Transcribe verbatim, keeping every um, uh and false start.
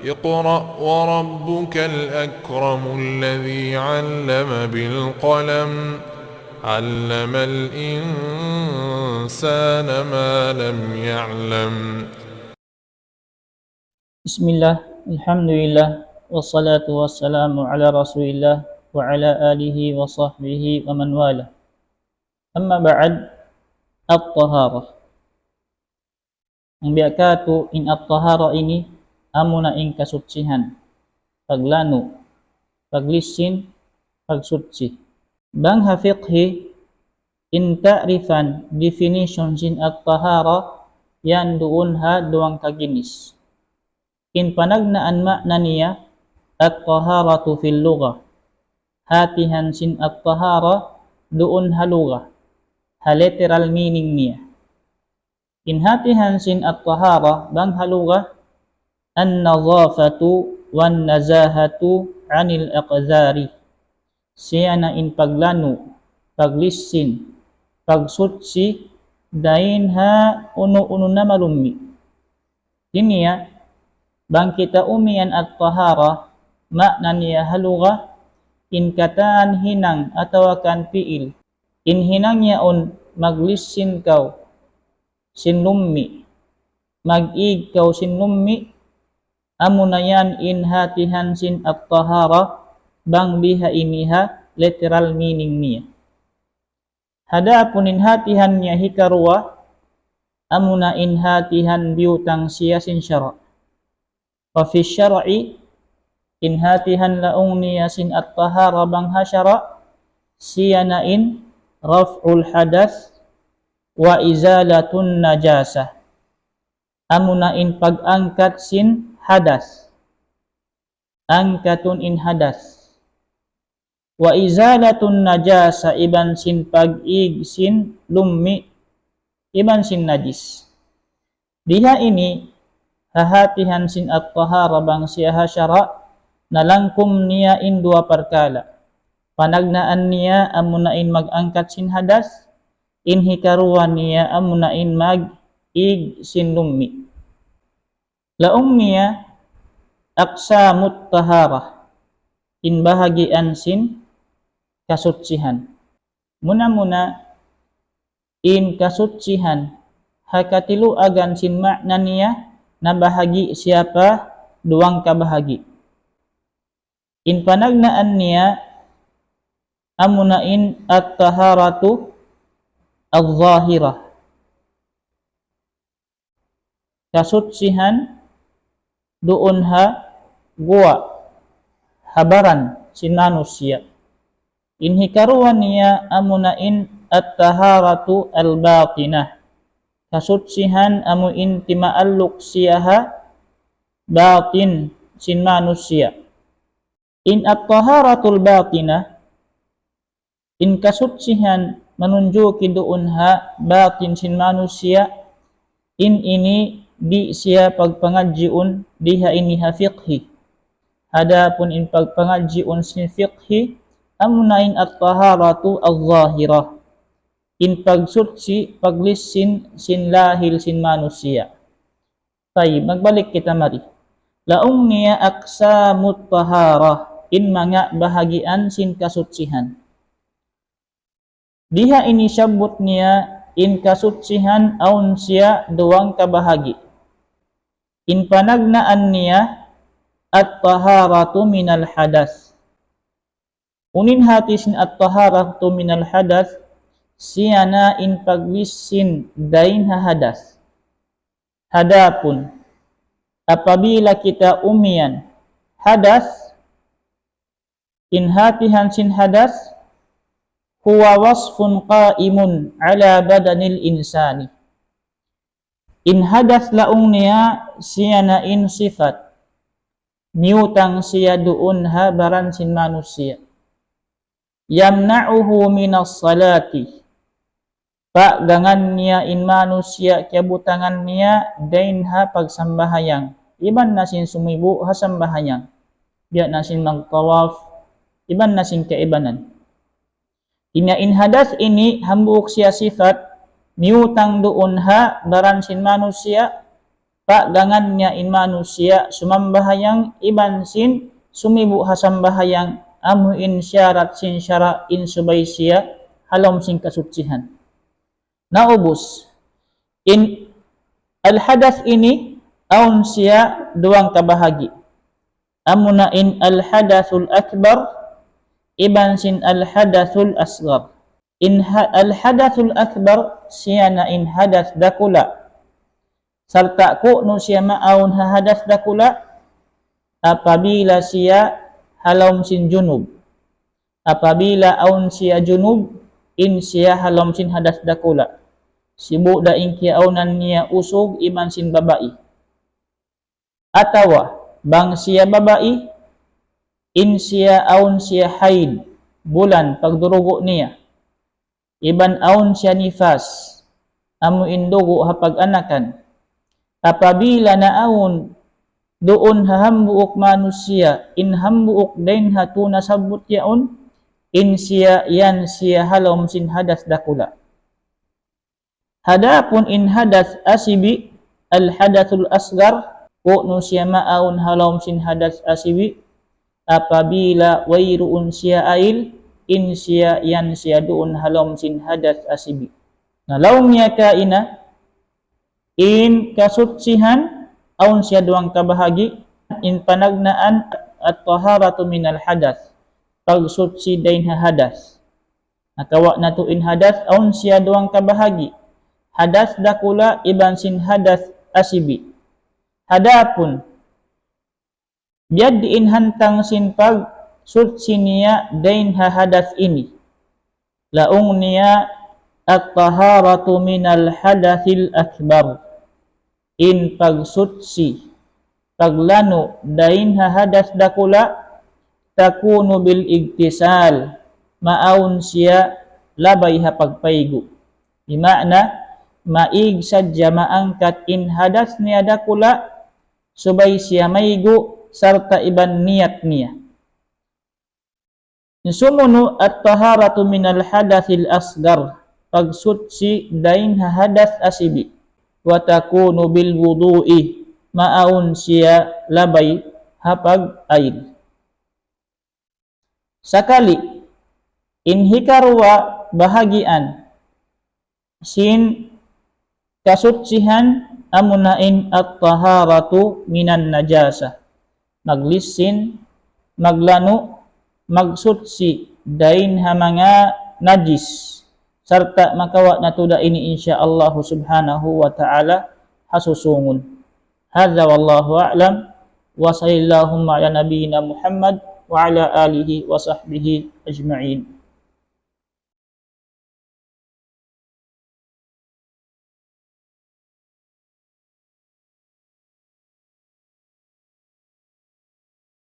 اقرأ وربك الأكرم الذي علم بالقلم، علم الإنسان ما لم يعلم. بسم الله، الحمد لله، والصلاة والسلام على رسول الله وعلى آله وصحبه ومن والاه. أما بعد، الطهارة. Hangkan biya' katu' in at-tahara ini, amuna in kasutsihan, paglanu', paglisin, pagsuchi. Bang ha fiqhi, in ta'rifan, definition sin at-tahara, yan duun ha duwang kaginis. In panagnaan ma'na niya, at-taharatu fil lugha. Hatihan sin at-tahara duun ha lugha, ha literal meaning niya. In hatihan sin at-tahara bang ha lugha, an-nadhafatu wan-nazahatu anil aqdhari. Siya na in paglanu', paglisin, pagsuchi, dayn ha unu-unu na malummi'. Hangkan niya, bang kita umiyan at-tahara, ma'na niya ha lugha, in katan hinang atawa kan pi'il. In hinang yaun maglisin kaw sin lummi', mag-ig kaw sin lummi', amuna yan in hatihan sin at-tahara, bang biha ini ha literal meaning niya. Adapun in hatihan niya hikaruwa, amuna in hatihan biyutang siya sin sara'. Wa fi syar'i, in hatihan laung niya sin at-tahara bang ha sara', siya na in raf'ul hadath wa izalatun najasah. Amuna in pag-angkat sin hadath. Angkatun in hadath. Wa izalatun najasah, iban sin pag-ig sin lummi', iban sin najis. Biha ini, ha hatihan sin at-tahara bang siya ha sara', nalangkum niya in duwa parkala'. Panagnaan niya amuna in mag-angkat sin hadath, in hikaruwa niya amuna in mag-ig sin lummi'. Laung niya aqsamut taharah, in bahagian sin kasutsihan. Muna-muna, in kasutsihan, ha katiluagan sin ma'na niya, nabahagi' siya pa duwang kabahagi'. In panagnaan niya, amuna in at-taharatu al-zahirah. Kasutsihan duun ha guwa', ha baran sin manusiya'. In hikaruwa niya amuna in at-taharatu al-batinah. Kasutsihan amu in timaalluk siya ha batin sin manusiya'. In at-taharatul batinah, in kasutsihan manunjuki duun ha batin sin manusiya', in ini di' siya pagpangadjiun di ha ini ha fiqhi. Adapun in pagpangadjiun sin fiqhi, amuna in at-taharatu al-zahirah. In pagsutsi, paglisin sin lahil sin manusiya'. Tayyib, magbalik kita mari. Laung niya aqsamut taharah, in manga bahagian sin kasutsihan. Di ha ini siyabbut niya in kasutsihan awn siya duwang kabahagi'. In panagnaan niya at-taharatu minal hadath. Unu in hati sin at-taharatu minal hadath, siya na in paglisin dayn ha hadath. Adapun, apabila kita umiyan hadath, in hatihan sin hadath, huwa wasfun qaimun ala badanil insani. In hadath laung niya siya na in sifat. Miyutang siya duun ha baran sin manusiya'. Yamna'uhu minas salati. Paggangan niya in manusiya' kiyabutangan niya dayn ha pagsambahayang. Iban na sin sumibu' ha sambahayang. Biya' na sin magtawaf. Iban na sin kaibanan. Hangkan in hadath ini hambuuk siya sifat, miyutang duun ha baran sin manusiya', Paggangan niya in manusiya' sumambahayang iban sin sumibu' ha sambahayang, amu in siyarat sin sara' in subay siya ha lawm sin kasutsihan. Naubus, in al-hadath ini awn siya duwang kabahagi'. Amuna in al-hadathul akbar iban sin al-hadathul asghar. In ha-, al-hadathul akbar siya na in hadath dakula'. Sarta' kunu' siya maawn ha hadath dakula', apabila siya ha lawm sin junub. Apabila awn siya junub, in siya ha lawm sin hadath dakula'. Sibu' da in kiyaawnan niya usug iban sin babai. Atawa, bang siya babai, in siya awn siya haid, bulan pagdurugu' niya. Iban awn siya nifas, amu in dugu' ha pag-anakan. Apabila naawn duun ha hambuuk manusiya', in hambuuk dayn ha tū nasabbut yaun, in siya yan siya ha lawm sin hadath dakula'. Adapun in hadath asibi', al-hadathul asghar, kunu' siya maawn ha lawm sin hadath asibi', apabila wayruun siya ail, in siya yan siya duun ha lawm sin hadath asibi'. Na laung niya kaina, in kasutsihan, awn siya duwang kabahagi', in panagnaan at-taharatu minal hadath, pagsuchi dayn ha hadath. Na kawa' natu' in hadath, awn siya duwang kabahagi'. Hadath dakula' iban sin hadath asibi'. Adapun, biya' diin hantang sin pagsuchi niya dayn ha hadath ini. Laung niya, at-taharatu minal hadathil akbar. In pagsuchi, paglanu' dayn ha hadath dakula', takunu bil igtisal, maawn siya labay ha pagpaygu'. Di' maana, maig sadja maangkat in hadath niya dakula', subay siya maygu' sarta' iban niyat niya. In sumunu' at-taharatu minal hadathil asghar, pagsuchi dayn ha hadath asibi'. Wa takunu bil wudu'i, maawn siya labay ha pag-ail. Sakali, in hikaruwa bahagian sin kasuchihan amuna in at-taharatu minan najasa. Maglisin, maglanu', magsuchi dayn ha manga najis. Sarta' makawa' natu' da ini insya Allah subhanahu wa ta'ala ha susungun. Hadha wallahu a'lam. Wa sallallahu ala nabiyyina Muhammad wa ala alihi wa sahbihi ajma'in.